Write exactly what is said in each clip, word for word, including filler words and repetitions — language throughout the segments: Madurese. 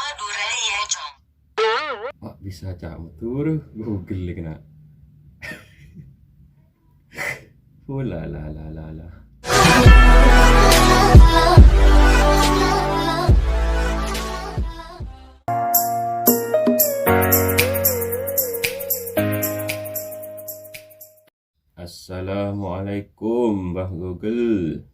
Madhurâ ya, Cong. Kok bisa ca' Madhurâ? Google kena. Oh la la la la la. Assalamualaikum, Mbah Google.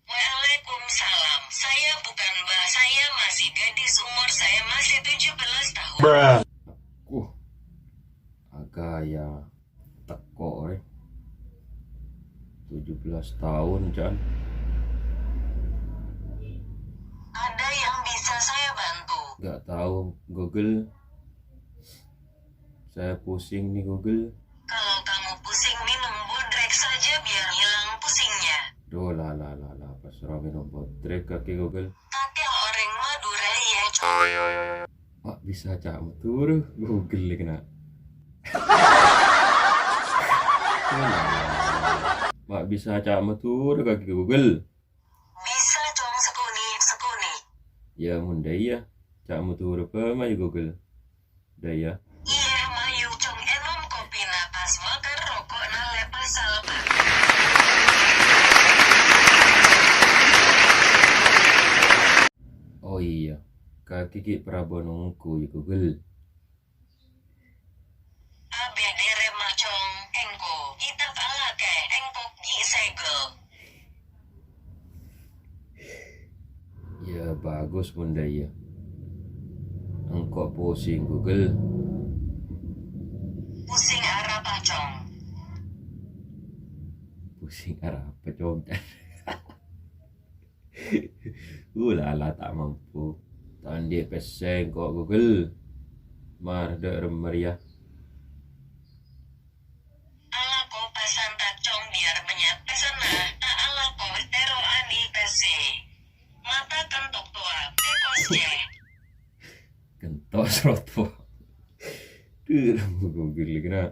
Waalaikumsalam. Saya bukan Mbah, saya masih gadis, umur saya masih tujuh belas tahun. Wah, agak ya teko, eh. Tujuh belas tahun, Can. Ada yang bisa saya bantu? Nggak tahu, Google. Saya pusing nih, Google. Kalau kamu pusing, minum bodrek saja biar hilang pusingnya. Duh, la, la, la, la, pas ora minum bodrek, kakè Google. Kakè orèng Madhurâ ya, Cong. Mak bisa ca' Madhurâ, Google kena. Mak bisa ca' Madhurâ, kakè Google. Bisa, Cong, sekoné, sekoné. Ya, mon dâ' iyâ, ca' Madhurâ bâ' mayu Google. Dâ' iyâ. Iyâ, mayu, Cong, ènom kopina pas makar roko'na lè' pasal, Pak. Oh iyâ, kakè ghi' parabân ongghu, yâ, Google. Abdhârâmma, Cong, engko' kitab alakè, engko' ghi' segel. Ya, bagus, mon dâ' iyâ. Engko' pusing, Google. Pusing arapa, Cong? Pusing arapa, Cong? Uh, la, la, ta' mampu. Ta' andi' pèssè engko', Google. Mara dâ' remma rèya. Alako pesan, Cong, biar banyak pesanna. Ta' alako, tèro andi' pèssè. Mata kentok towa, tèkos, yâ. Kentos roto. Duh, remma Google kena.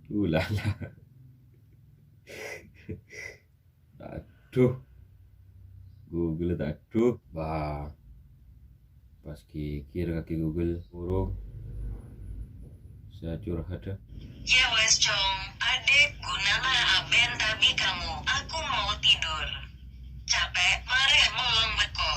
Uh, la, la. Aduh. Google ta' aduh. Bah. Pas ghighir kakè Google. Burung. Saya curhat dah. Ya wes, Cong. Adek, gunana aben tabi kamu. Aku mau tidur. Capek, mare molong beko.